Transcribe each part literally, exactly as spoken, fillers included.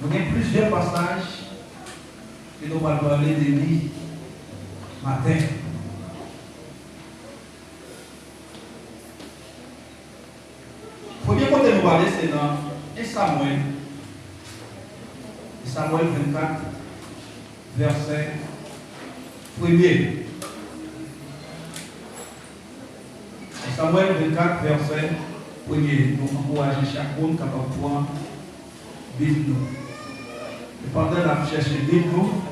Nou gen plizyè pasaj ke nou pral pale de li maten. Premye kote nou prale, se nan en Samwèl, en Samwèl vennkat, vèsè premye. En Samwèl vennkat, vèsè premye. Nou ankouraje chak moun kapab pran Bib nou. E pandan n ap chèche Bib nou,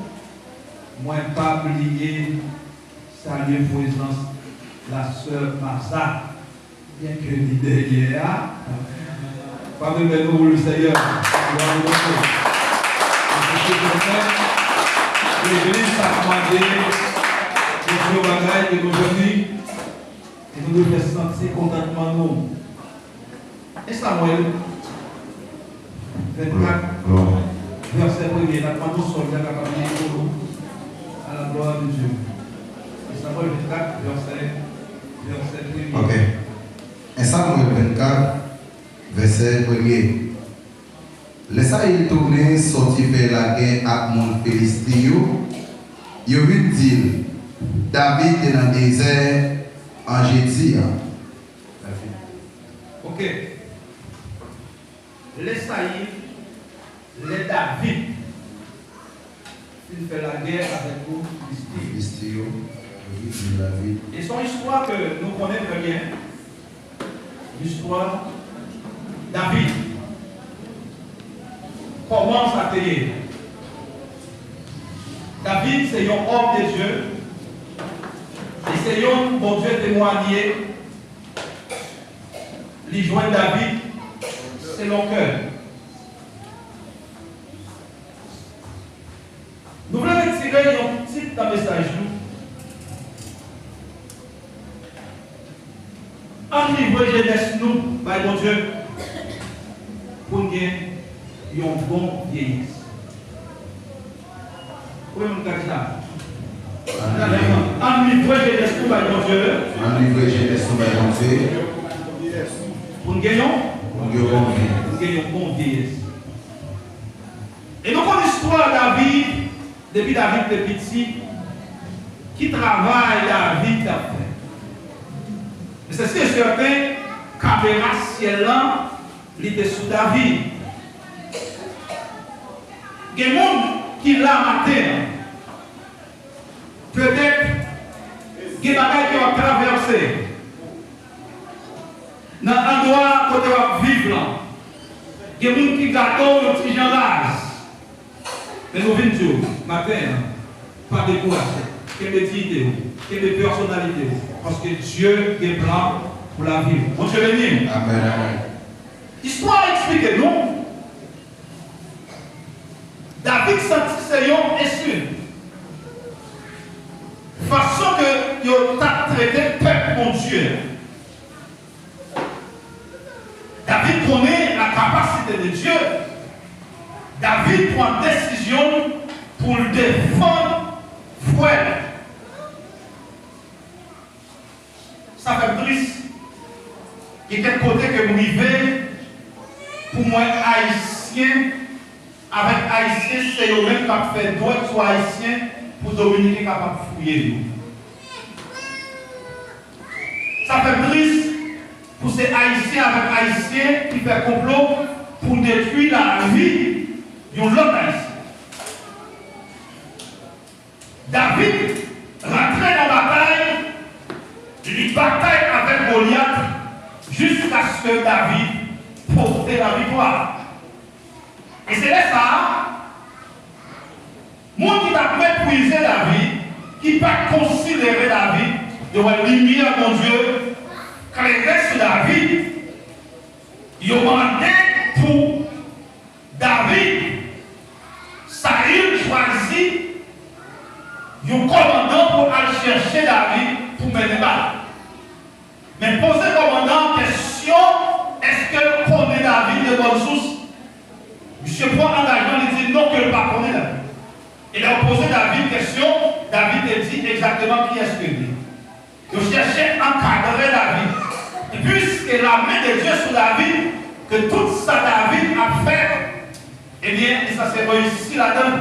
mwen pa bliye salye prezans la sè Maza. Byenke li dèyè a, pa de bèl nou pou le Seyè. Glwa pou Bondye. Paske se konsa, legliz sa mande Bondye yon bagay ke nou jwenn li, e nou dwe fè santi kontantman nou. En Samwèl vennkat, vèsè premye, n ap mande yon sòlda kapab li pou nou. À la gloire de Dieu. En Samwèl vennkat, vèsè, vèsè premye. Ok. En Samwèl vennkat, vèsè premye. Lè Sayil tounen sòti fè lagè ak moun Filisti yo, yo vin di l, David te nan dezè an Jedi a. Ok. Lè Sayil, lè David fin fè lagè avèk moun Filisti. Filisti yo, wi, di David. E se yon istwa ke nou konnen trè byen. Listwa David. Kòman sa te ye? David se yon òm de Dye. E se youn Bondye temwanye li jwenn David selon kè. Nou vle retire yon tit nan mesaj nou. Ann livre jenès nou bay Bondye pou n gen yon bon vyeyès. Konbyen moun k ka di sa? Ann livre jenès nou bay Bondye. Ann livre jenès nou bay Bondye. Pou n gen yon? Pou n gen yon bon vi. Pou n gen yon bon vyeyès. E nou konn istwa David, depi David te piti, ki travay David t ap fè. Men se si e sèten, kamera syèl lan, li te sou David. Gen moun ki la maten an, petèt, gen bagay ke w ap travèse nan andwa kote w ap viv lan. Gen moun ki gade w yon ti jan raz. Men nou vin di w maten an, pa dekouraje. Kenbe diyite w, kenbe pèsonalite w, paske Dye gen plan pou lavi w. Bondye beni w. Amèn, amèn. Istwa a eksplike nou, David santi se yon ensilt fason ke yo t ap trete pèp Bondye a. David konnen la kapasite de Dye. David pran desizyon pou l defann frè l. Sa fè m tris. Gen kèk kote ke m rive pou m wè Ayisyen avèk Ayisyen, se yo menm k ap fè dwèt sou Ayisyen pou Dominiken kapab fouye yo. Sa fè m tris pou se Ayisyen avèk Ayisyen ki fè konplo pou detwi lavi yon lòt Ayisyen. David rantre nan batay, li batay avèk Golyat jiskaske David pote laviktwa. E se lè sa a, moun ki t ap meprize David, ki pa t konsidere David, yo wè limyè Bondye klere sou David, yo mande pou David, Sayil chwazi yon kòmandan pou al chèche David pou mennen batay. Men poze kòmandan an kesyon, èske l konnen David de bòn sous? Misye pran angajman, li di non, ke l pa konnen David. E lè yo poze David kesyon, David te di egzakteman kiyès ke l ye. Yo chèche ankadre David. E piske lamen de Dye sou David, ke tout sa David ap fè, Li sanse reyisi ladan l.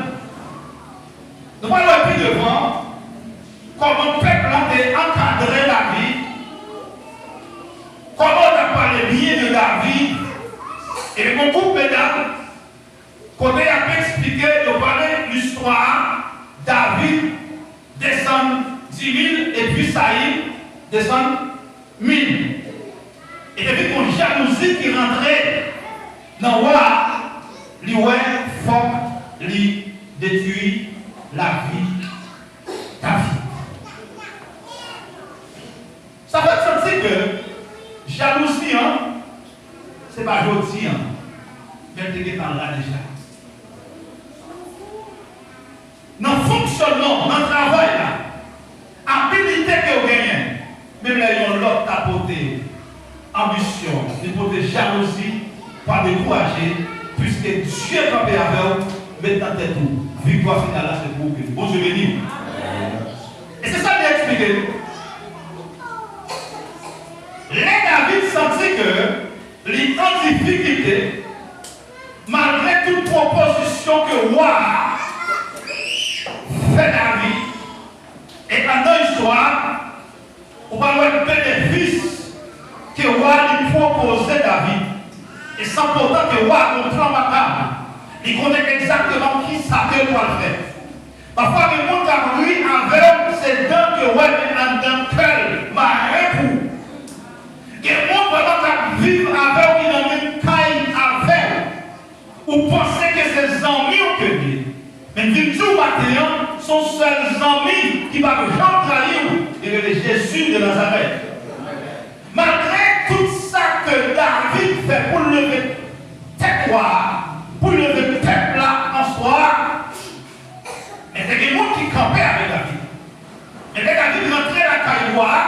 Nou pral wè pi devan kòman pèp la te ankadre David, kòman yo t ap pale byen de David, epi gon gwoup medam, kote y ap eksplike, yo pale listwa David desann di mil, epi Sayil desann mil. E te vin gon jalouzi ki rantre nan wa a, li wè fòk li detwi lavi David. Sa fè n santi ke jalouzi an, se pa jodi an, men l te gentan la deja. Nan fonksyònman w, nan travay la, abilite ke w genyen, menm lè yon lòt ta pote anbisyon, li pote jalouzi, pa dekouraje, piske Dye kanpe avè w, met nan tèt ou, viktwa final la se pou ou ke Bondye beni w. E se sa li eksplike nou. Lè David santi ke li an difikilte, malgre tout pwopozisyon ke wa a fè David, e anndan istwa a, ou pral wè benefis ke wa a li pwopoze David. E sanpotan ke wa a gon plan makab, li konnen egzakteman kisa ke l pral fè. Pafwa gen moun k ap ri avè w, se dan ke w wè, men anndan kè l mare pou w. Gen moun vrèman k ap viv avè w, ki nan menm kay avè w. Ou panse ke se zanmi w ke l ye. Men m vin di w maten an, se yon sèl zanmi ki p ap janm trayi w, li rele Jezi de Nazarèt. Malgre tout sa ke David fè pou l leve tèt wa a, pou l leve pèp la answa a, men te gen moun ki kanpe avèk David. Men lè David rantre lakay wa a,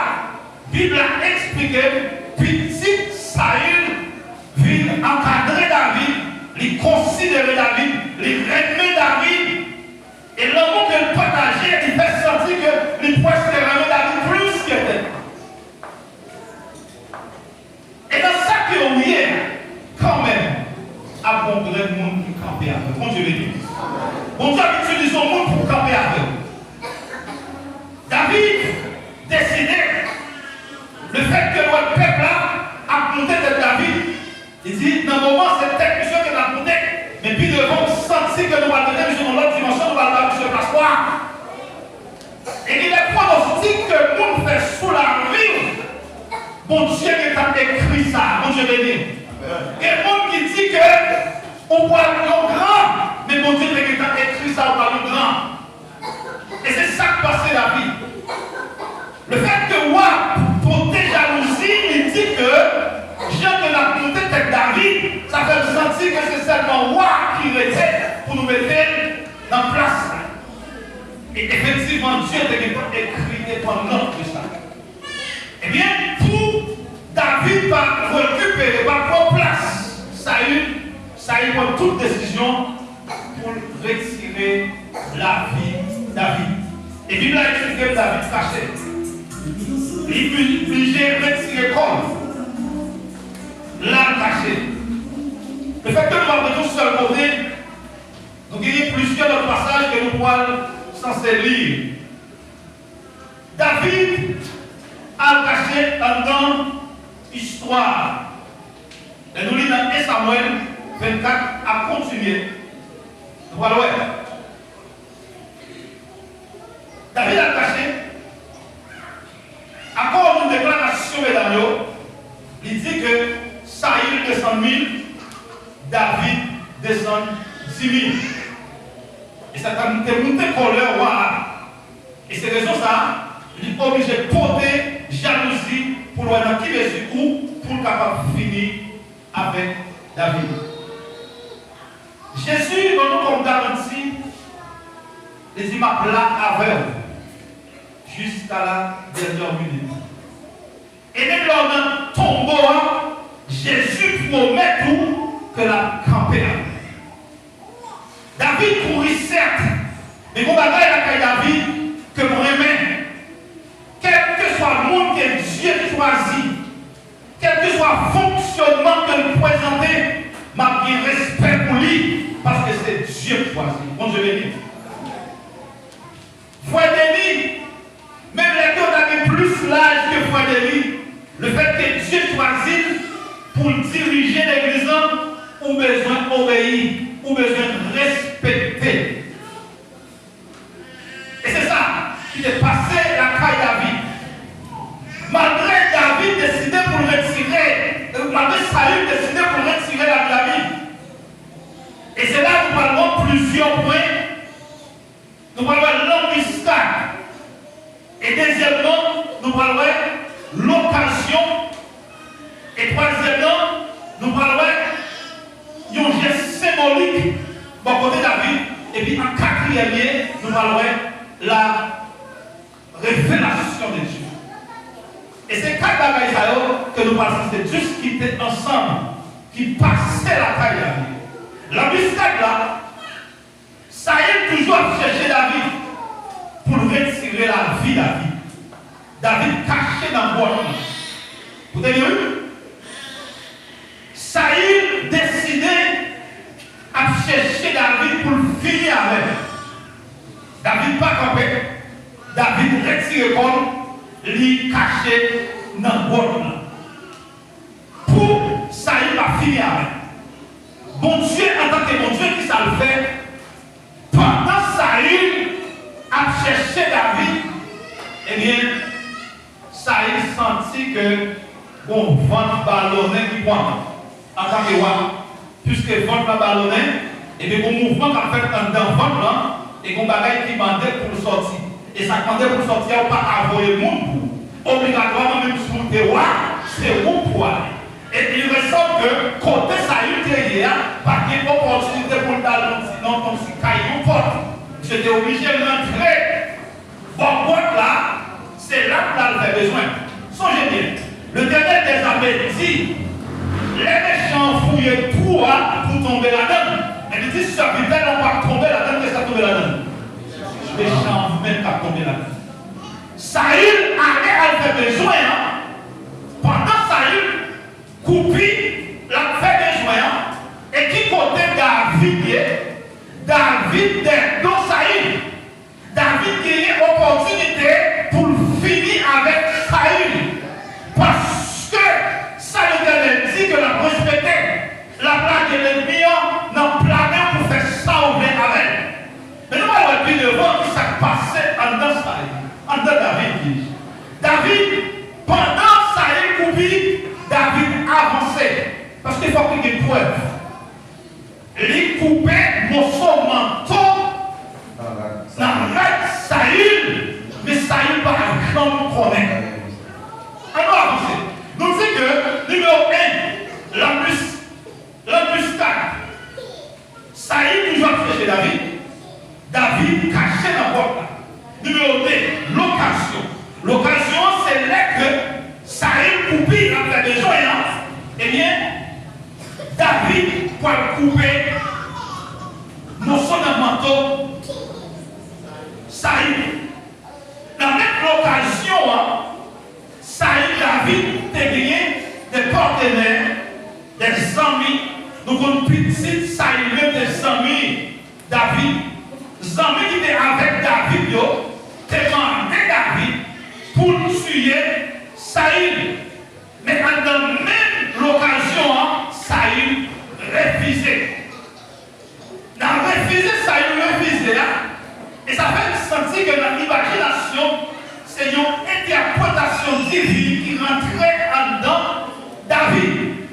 Bib la eksplike n, pitit Sayil vin ankadre David, li konsidere David, li renmen David, e lanmou ke l pataje, li fè santi ke li prèske renmen David plis ke tèt li. E nan sa ke w ye a, kanmenm, ap gon grenn moun ki kanpe avè w. Bondye beni w. Bondye ap itilize yon moun pou kanpe avè w. David deside, lefètke l wè pèp la ap moute tèt David, li di, nan moman, se tèt misye ke n ap moute, men pi devan, m santi ke nou pral mete misye nan lòt dimansyon, nou pral ba misye plas wa a. E gen de pwonostik ke moun fè sou lavi w, Bondye gentan ekri sa. Bondye beni. Gen moun ki di ke ou pral yon gran, men Bondye te gentan ekri sa, ou pral yon gran. E se sa k pase David. Lefètke wa pote jalouzi, li di ke jan ke l ap moute tèt David, sa fè l santi ke se sèlman wa ki rete pou nou mete l nan plas la. E efektivman, Dye te gentan ekri, te pran nòt de sa. Ebyen, pou David pa rekipere, pa pran plas Sayil, Sayil pran tout desizyon pou l retire lavi David. E Bib la eksplike David fache. Li oblije retire kò l. L al kache. Lefètke nou pa ret yon sèl kote, nou genyen plizyè lòt pasaj ke nou pral sanse li. David al kache anndan istwa a. Lè nou li nan en Samwèl vennkat ap kontinye, nou pral wè. David al kache, akoz yon deklarasyon medam yo, li di ke Sayil desann mil, David desann di mil. E sa te moute kòlè wa a. E se rezon sa a, li oblije pote jalouzi pou l wè nan ki mezi ou pou l kapab fini avèk David. Jezi ban nou kòm garanti, li di, "M ap la avè w jiska la dènyè minit." E menm lè w nan tonbo a, Jezi pwomèt ou ke l ap kanpe avè w. David kouri, sèt, men gon bagay lakay David ke m renmen. Kèlkeswa moun ke Dye chwazi, kèlkeswa fonksyònman ke l prezante, m ap gen respè pou li, paske se Bondye beni. Frè Deni, menm lè ke w ta gen plis laj ke frè Deni, lefètke Dye chwazi l pou l dirije legliz lan, ou bezwen obeyi, ou bezwen respekte. E se sa ki te pase lakay David. Malgre David deside pou l retire, malgre Sayil deside pou l retire lavi David. E se la nou pral wè plizyè pwen. Nou pral wè lanbiskad. E dezyèmman, nou pral wè lokazyon. E twazyèmman, nou pral wè yon jès senbolik bò kote David. Epi an katriyèm lye, nou pral wè la revelasyon de Dye. E se kat bagay sa yo ke nou pral site diskite ansanm ki pase lakay David. Lanbiskad la, Sayil toujou ap chèche David pou l retire lavi David. David kache nan gwòt lan. Koute byen, wi. Sayil deside ap chèche David pou l fini avè l. David pa kanpe. David retire kò l, li kache nan gwòt lan. Pou Sayil pa fini avè l. Bondye, antanke Bondye, ki sa l fè? Pandan Sayil ap chèche David, ebyen, Sayil santi ke gon vant balonnen ki pran l. Antanke wa, piske vant lan balonnen, ebyen, gon mouvman k ap fèt anndan vant lan, e gon bagay ki mande pou l sòti. E sa k mande pou l sòti a, ou pa ka voye moun pou ou. Obligatwaman, menm si w te wa, se ou k pou ale. E il ressorte ke kote Sayil te ye a, pa t gen opòtinite pou l t al nan ti, nan yon ti kay, yon pòt. Misye te oblije rantre bò gwòt la, se la pou l al fè bezwen. Sonje byen, Letènèl dèzame di, lè mechan an fouye twou a pou tonbe ladan l, men li di sèvitè l lan p ap tonbe ladan l, kiyès k ap tonbe ladan l? Mechan an menm k ap tonbe ladan l. Sayil ale al fè bezwen an. Pandan Sayil koupi, l ap fè bezwen an. E ki kote David ye? David dèyè do Sayil. David genyen opòtinite pou l fini avèk Sayil. Paske sa Letènèl di ke l ap respekte, l ap lage lènmi an nan plamen pou fè sa w vle avè l. Men nou pral wè pi devan ki sa k pase anndan Sayil, anndan David. David, pandan Sayil koupi, David avanse. Paske fòk li gen prèv. Li koupe moso manto nan rad Sayil, men Sayil pa janm konnen. Ann nou avanse. Nou di ke, nimewo en, lanbis, lanbiskad. Sayil toujou ap chèche David. David kache nan gwòt la. Nimewo de, lokazyon. Lokazyon an, se lè ke Sayil koupi ap fè bezwen an, ebyen, David pral koupe moso nan manto Sayil. Nan menm lokazyon an, Sayil, David te genyen de patenè, de zanmi. Nou konn pitit Sayil menm te zanmi David. Zanmi ki te avèk David yo te mande David pou l tiye Sayil. Men anndan menm lokazyon an, Sayil refize. Nan refize Sayil refize a, e sa fè n santi ke nan imajinasyon, se yon entèpretasyon divin ki rantre anndan David.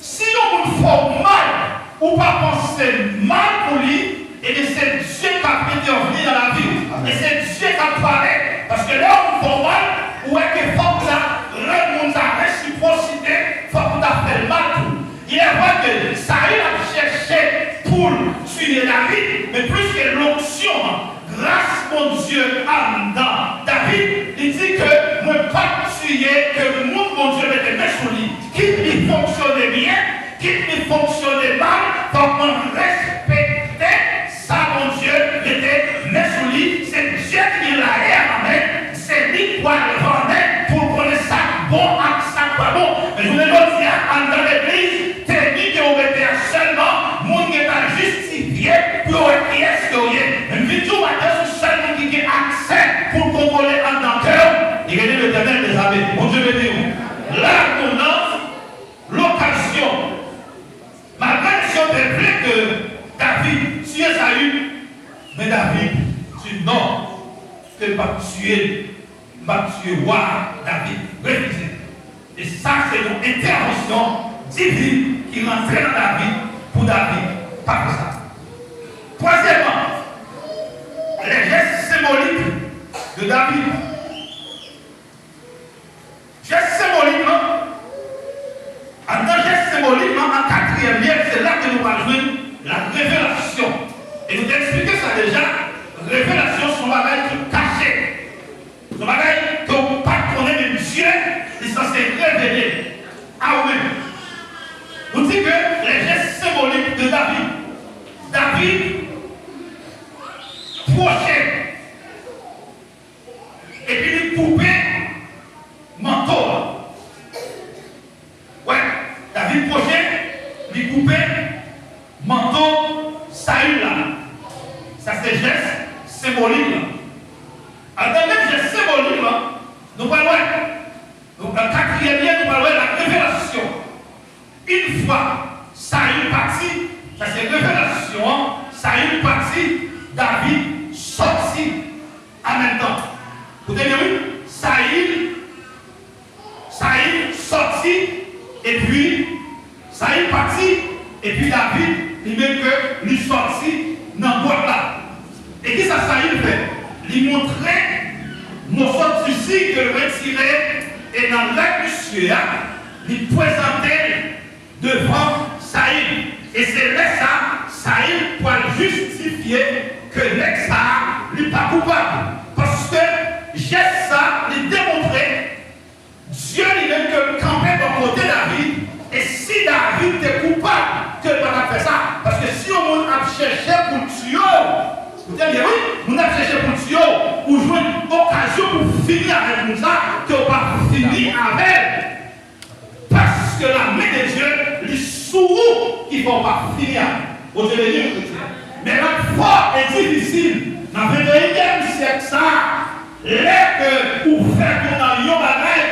Si yon moun fè w mal, ou pa panse mal pou li, ebyen se Dye k ap entèvni nan lavi w. E se Dye k ap pale. Paske lè yon moun fè w mal, ou wè ke fòk ou ta rann moun sa resipwosite, fòk ou ta fè l mal tou. Il est vrai que Sayil ap chèche pou l tiye David, men pliske lonksyon an, gras Bondye anndan David, li di ke mwen p ap tiye ke moun Bondye mete men sou li, kit li fonksyone byen, kit li fonksyone mal, fòk mwen respekte sa Bondye mete men sou li. Se Dye ki gen layè nan men l, se li k pral vannen pou l konnen sa k bon ak sa k pa bon. Men jounen jodi a, anndan legliz, teni ke ou mete a sèlman, moun gentan jistifye pou yo wè ki David tiye Sayil, men David di non, ke m p ap tiye l, m p ap tiye wa a. David refize. E sa se yon entèvansyon divin ki rantre nan David pou David pa fè sa. Twazyèmman, les gestes symboliques de David. Jès senbolik lan, anndan jès senbolik lan, an katriyèm lyè, se la ke nou pral jwenn la revelasyon. E nou te eksplike sa deja, revelasyon se yon bagay ki kache. Se yon bagay ke w pa t konnen, men Dye, li sanse revele a ou menm. Nou di ke les gestes symboliques de David. David pwoche epi li koupe manto a. Wè, David pwoche, li koupe manto Sayil la. Sa se jès senbolik lan. Anndan menm jès senbolik lan, nou pral wè, nan katriyèm lyè, nou pral wè la revelasyon. Une fois Sayil pati, sa se revelasyon an, Sayil pati, David sòti an menm tan. Koute byen, wi. Sayil, Sayil sòti, epi Sayil pati, epi David, li menm ke li sòti nan gwòt la. E kisa Sayil fè? Li montre moso tisi ke l retire e nan lèt misye a, li prezante l devan Sayil. E se lè sa a, Sayil pral jistifye ke nèg sa a, li pa koupab. Paske jès sa a, li demontre Dye li menm ke l kanpe bò kote David, e si David te koupab, ke l pa t ap fè sa. Paske si yon moun ap chèche pou l tiye w, koute byen wi, moun ap chèche pou l tiye w, ou jwenn okazyon pou w fini avèk moun sa, ke w pa fini avè l. Paske la men de Dye, li sou ou, ki fè w pa fini avè l. Bondye beni w, kretyen. Men l ap fò e difisil nan venteyinyèm syèk sa a, lè ke ou fèk ou nan yon bagay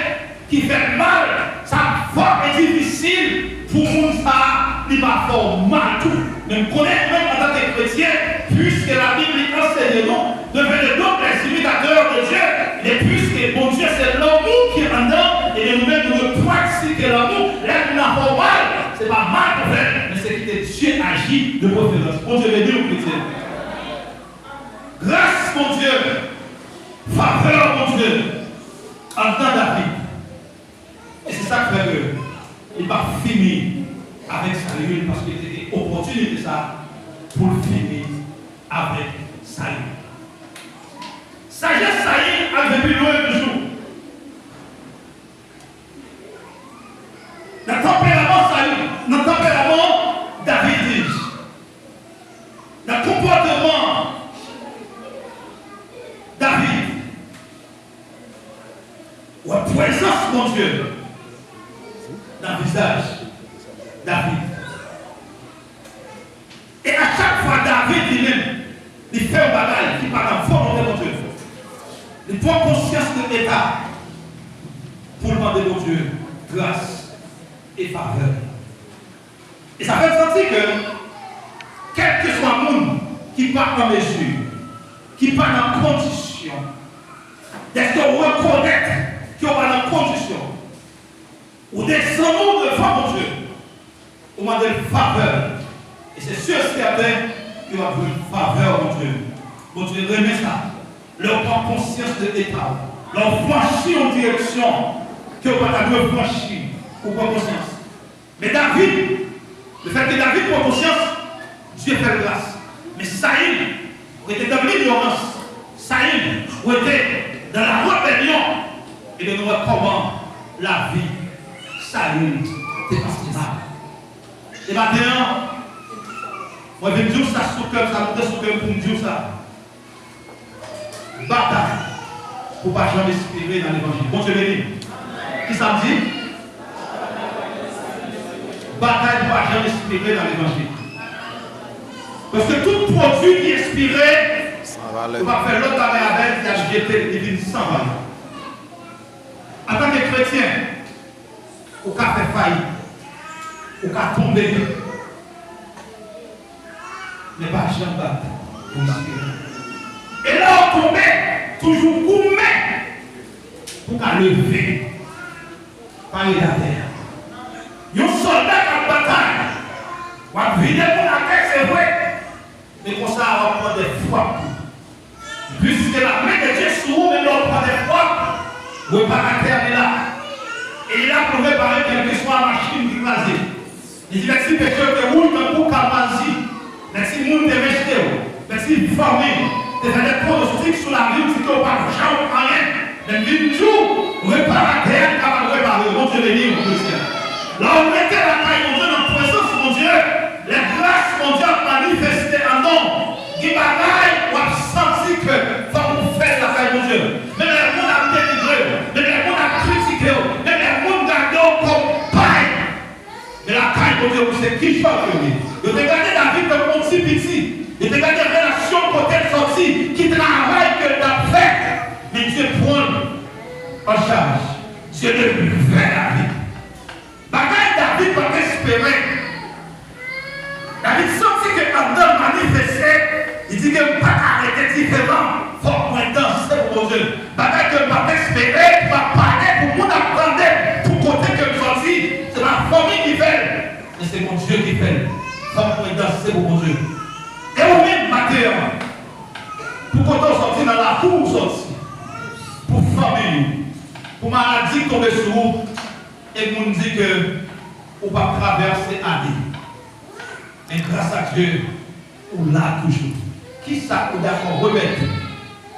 ki fè mal, sa ap fò e difisil pou moun sa a, li pa fè w mal tou. Men m konnen menm antanke kretyen, puiske Labib li ansenye nou, devenez donc les imitateurs de Dieu. E puiske Bondye se lanmou ki anndan, ebyen nou menm nou dwe pratike lanmou. Lè moun nan fè w mal, se pa mal pou fè, men se kite Dye aji de preferans. Bondye beni w, kretyen. Gras Bondye, favè Bondye anndan David. E se sa k fè ke li pa fini avèk Sayil, paske li te gen opòtinite sa pou l fini avèk Sayil. Sajès Sayil al pi lwen toujou. Nan tanperaman Sayil, nan tanperaman David, nan konpòteman David, wè prezans Bondye nan vizaj David. E a chak fwa David li menm, li fè yon bagay ki pa nan volonte Bondye, li pran konsyans de eta pou l mande Bondye gras e favè. E sa fè m santi ke kèlkeswa moun ki pa an mezi, ki pa nan kondisyon, dèske w rekonèt ke w pa nan kondisyon, ou desann ou devan Bondye, ou mande l favè. E se si e sèten ke w ap jwenn favè Bondye. Bondye renmen sa. Lè w pran konsyans de eta w, lè w franchi yon direksyon ke w pa ta dwe franchi, ou pran konsyans. Men David, lefètke David pran konsyans, Dye fè l gras. Men Sayil rete dan linyorans. Sayil rete dan la rebelyon. Ebyen, nou wè kòman lavi Sayil te pase mal. E maten an, mwen vin di w sa sou kè m, sa moute sou kè m pou m di w sa. Batay pou pa janm espere nan levanjil. Bondye beni. Kisa m di? Batay pou pa janm espere nan levanjil. Paske tout pwodui ki espire, ou pa fè lòt bagay avè l, y ap jete l, li vin san valè. Antanke kretyen, ou ka fè fayit, ou ka tonbe. Men pa janm bat pou espere. E lè w tonbe, toujou goumen pou w ka leve. Pa ret atè. Yon sòlda k ap batay, w ap vide moun atè, se vre. Men konsa, w ap pran de frap tou. Piske lamen de Dye sou ou, menm lè w pran de frap, reparatè a li la. E li la pou repare kèlkeswa machin ki kraze. Li di, lè ti peche yo te woule tankou kalmazi, lè ti moun te rejte w, lè ti fanmi te fè de pwonostik sou lavi w, di ke w p ap janm anyen, men m vin di w, reparatè a li kapab repare w. Bondye beni w, kretyen. Lè w rete lakay Bondye, nan prezans Bondye, lè gras Bondye ap manifeste anndan w, gen bagay w ap santi ke fòk ou fè l lakay Bondye. Menm lè moun ap denigre w, menm lè moun ap kritike w, menm lè moun gade w kòm pay. Men lakay Bondye, ou se ki jan yo ye? Yo te gade David tankou yon ti piti. Yo te gade relasyon kote l sòti, ki travay ke l t ap fè. Men Dye pran l an chaj. Dye delivre David. Bagay David pa t espere. David santi ke anndan l manifeste, li di ke m pa ka rete diferan, fòk mwen danse pou Bondye. Bagay ke m pa t espere, m ap pale pou moun ap tande, pou kote ke m sòti, se pa fanmi ki fè l, men se Bondye ki fè l. Fòk mwen danse pou Bondye. E ou menm, maten an, pou kote w sòti, nan lakou w sòti, pou fanmi w, pou maladi k tonbe sou ou, e moun di ke ou p ap travèse ale. Men gras a Dye, ou la toujou. Kisa ou dakò remèt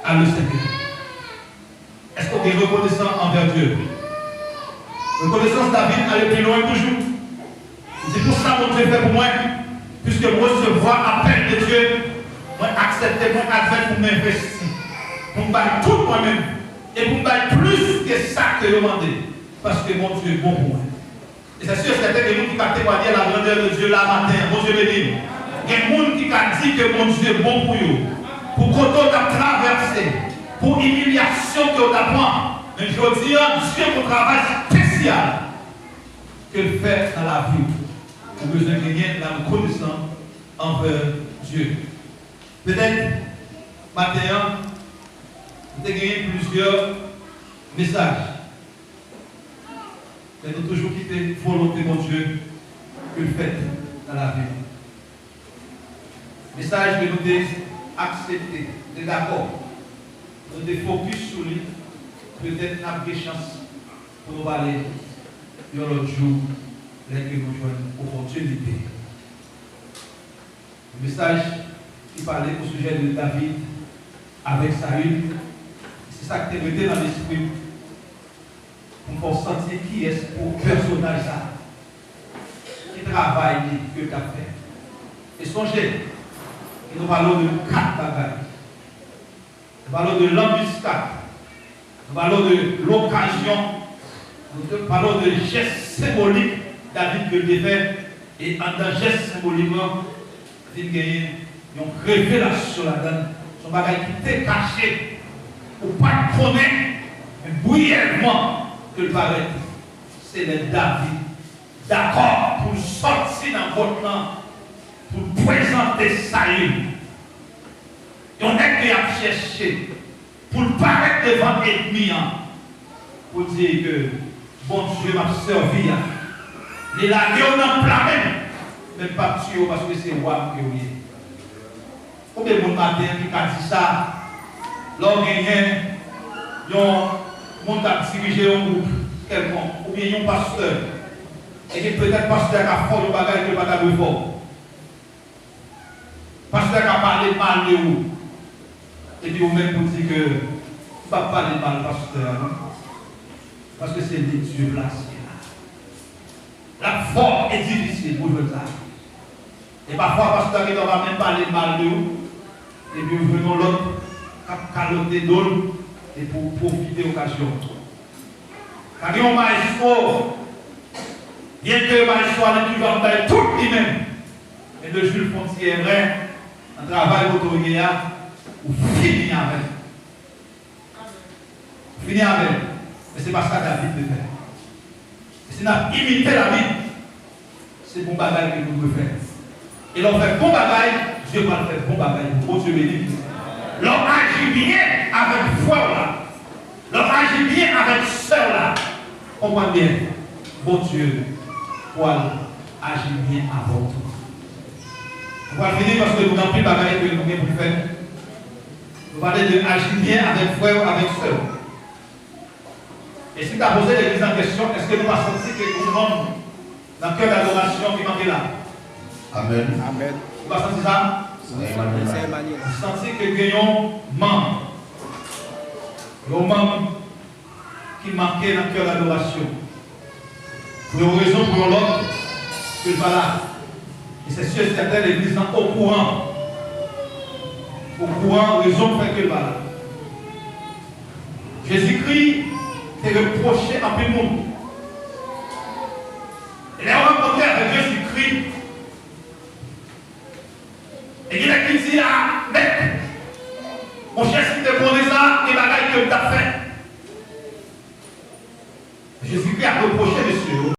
a le Senyè? Èske w gen rekonesan anvè Dye? Rekonesans David ale pi lwen toujou. Li di, pou sa Bondye fè pou mwen, piske m resevwa apèl de Dye, mwen aksepte, mwen admèt pou m envesti, pou m bay tout mwen menm, e pou m bay plis ke sa ke yo mande, paske Bondye bon pou mwen. E se si e sèten gen moun ki ka temwanye la grandeur de Dieu la maten an. Bondye beni w. Gen moun ki ka di ke Bondye bon pou yo, pou kote w t ap travèse, pou imilyasyon ke w t ap pran. Men jodi an, Dye gon travay espesyal ke l fè nan lavi w. Ou bezwen genyen la rekonesan anvè Dye. Petèt, maten an, nou te genyen plizyè mesaj. Men nou toujou kite volonte Bondye ke l fèt nan lavi nou. Mesaj ke nou te aksepte, nou te dakò, nou te fokis sou li, petèt n ap gen chans pou nou pale yon lòt jou, lè ke nou jwenn opòtinite. Yon mesaj ki pale osijè de David avèk Sayil, se sa k te rete nan lespri m. Pou m fè w santi kiyès pou pèsonaj sa a. Ki travay li ke l t ap fè. E sonje, ke nou pale w de kat bagay. Nou pale w de lanbiskad. Nou pale w de lokazyon. Nou te pale w de jès senbolik David ke l te fè. E anndan jès senbolik lan, vin genyen yon revelasyon ladan l. Se yon bagay ki te kache, ou pa t konnen, men briyèvman ke l parèt. Se lè David dakò pou l sòti nan gwòt lan, pou l prezante Sayil. Yon nèg ke y ap chèche pou l parèt devan ènmi an, pou l di ke Bondye m ap sèvi a, li lage w nan pla men m, men m p ap tiye w paske se wa m ke w ye. Konbyen moun maten an ki ka di sa? Lè w genyen yon moun k ap dirije yon gwoup kèlkonk, oubyen yon pastè, e ke petèt pastè a ka fè w yon bagay ke l pa ta dwe fè w. Pastè a ka pale mal de ou, epi ou menm ou di ke m p ap pale mal pastè a non, paske se li Dye plase la. L ap fò e difisil pou jwenn sa. E pafwa, pastè a gentan pa menm pale mal de ou, epi ou jwenn yon lòt k ap kalote do l, epi ou pwofite okazyon. Ka gen yon mayestwo, byenke mayestwo a li toujou ap bay tout li menm, men de jou l fè yon ti erè nan travay kote w ye a, ou fini avè l. Fini avè l. Men se pa sa David te fè. E si n ap imite David, se bon bagay ke nou dwe fè. E lè w fè bon bagay, Dye pral fè bon bagay pou ou. Bondye beni w. Lè w aji byen avèk frè w la, lè w aji byen avèk sè w la, konprann byen, Bondye pral aji byen avè w tou. Nou pral fini paske nou gen anpil bagay ke nou gen pou n fè. Nou pale de aji byen avèk frè w, avèk sè w. E si m ta poze legliz an kesyon, èske nou pa santi ke gen yon manm nan kè dadorasyon ki manke la? Amèn. Amèn. Ou pa santi sa? Wi, Emmanuel. Sè Emmanuel. M santi ke gen yon manm, yon manm ki manke nan kè dadorasyon. Pou yon rezon, pou yon lòt, ke l pa la. E se si e sèten legliz lan okouran. Okouran rezon k fè ke l pa la. Jezikri te repwoche anpil moun. E lè w rankontre avèk Jezikri, e gen nèg ki di, "A, mèt, monchè, si m te konnen sa, gen bagay ke m t ap fè." Jezikri ap repwoche mesye yo.